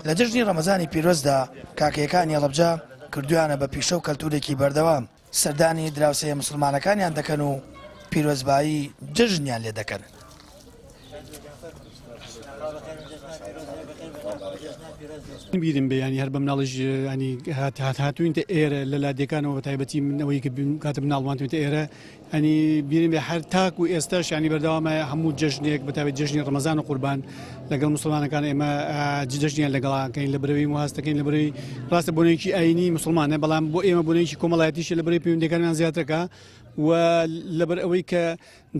لە جەژنی ڕەمەزانی پیرۆزدا کاکەیەکانی هەڵەبجە کردویانە بە پیشە و کەلتورێکی بەردەوام، سەردانی دراوسێ موسڵمانەکانیان دەکەن و پیرۆزبایی جەژنیان لێ دەکەن. بیرم بێ ینی هەر بە مناڵیش ینی هات هات هاتوینتە ئێرە لە لادێکانەوە بە تایبەتی من ئەوەی کە کاتە مناڵمان توینتە ئێرە ینی بیرم بێ هەر تاک و ئێستاش ینی بەردەوامە هەموو جەژنێک بە تایبەت جەژنی ڕەمەزان و قوربان لەگەڵ مسلمانەکان ئێمە جەژنیان لەگەڵاکەین لە برەوی هەستەکەین لە برەوی ڕاستە بۆنێکی ئاینی مسلمانە بەڵام بۆ ئێمە بۆنێکی کۆمەڵایەتیش لە برەوی پەیوەندەکانیان زیاترەکە و لەبەر ئەوەی کە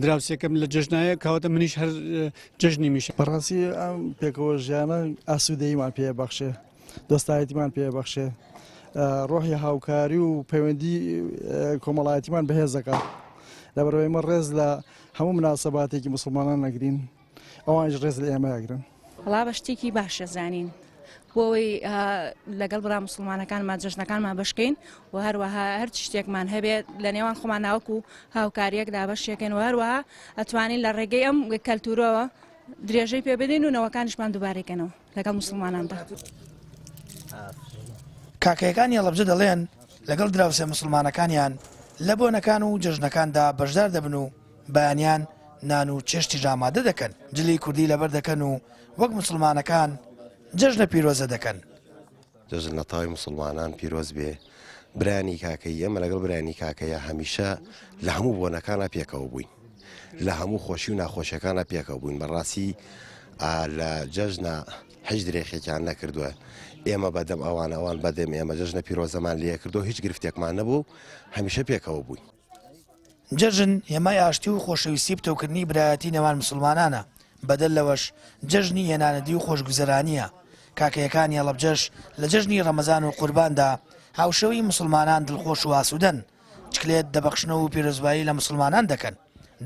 دراوسێکەم لە جەژنایە کەواتە منیش هەر جەژنی میشە. بەڕاستی ئەم پێکەوە ژیانە ئاسوودەییمان پێ بەخشێ دۆستایەتیمان پێ بەخشێ ڕۆحی هاوکاری و پەیوەندی کۆمەڵایەتیمان بەهێز دەکات لەبەرئەوەی ئێمە ڕێز لە هەموو مناسەباتێکی موسڵمانان ئەگرین ئەوانیش ڕێز لە ئێمە ئەگرن. وەڵا بە شتێکی باشە زانین بۆ ئەوەی لەگەڵ برا موسڵمانەکانمان جەژنەکانمان بەشکەین و هەروەها هەر شتێکمان هەبێت لە نێوان خۆمان ناوەکو هاوکاریەک دابەشێکن و هەروەها ئەتوانین لە ڕێگەی ئەم کەلتورەوە درێژەی پێ بدەین و نەوەکانیشمان دووبارەی کەنەوە لەگەڵ موسڵماناندا. کاکەیەکانی هەڵەبجە دەڵێن، لەگەڵ دراوسێ موسڵمانەکانیان لە بۆنەکان و جەژنەکاندا بەشدار دەبن و بەیانیان نان و چێشتیش ئامادە دەکەن، جلی کوردی لەبەر دەکەن و وەک موسڵمانەکان جەژنە پیرۆزە دەکەن. جەژن لە تەواوی موسڵمانان پیرۆز بێ برایانی کاکەیی ئێمە لەگەڵ برایانی کاکەیە هەمیشە لە هەموو بۆنەکانا پێکەوە بووین لە هەموو خۆشی و ناخۆشیەکانا پێکەوە بووین بەڕاستی لە جەژنە هیچ درێخێکیان نەکردووە ئێمە بەدەم ئەوان ئەوان بەدەم ئێمە جەژنە پیرۆزەمان لێ کردو هیچ گرفتێکمان نەبوو هەمیشە پێکەوە بووین. جەژن هێمای ئاشتی و خۆشەویستی پتەوکردنی برایەتی نێوان مسوڵمانانە، بەدەر لەوەش جەژنی هێنانەدی و خۆشگوزەرانییە، کاکەیەکانی هەڵەبجەش لە جەژنی ڕەمەزان و قورباندا هاوشێوەی مسوڵمانان دڵخۆش و ئاسوودەن، چکلێت دەبەخشنەوە و پیرۆزبایی لە مسوڵمانان دەکەن،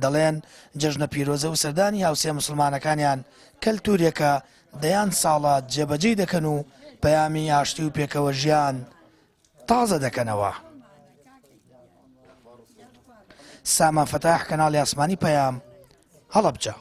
دەڵێن جەژنە پیرۆزە و سەردانی هاوسێ مسوڵمانەکانیان کەلتوورێکە دەیان ساڵە جێبەجێی دەکەن و پەیامی ئاشتی و پێکەوەژیان تازە دەکەنەوە. سامان فەتاح کەناڵی ئاسمانی پەیام، هەڵەبجە.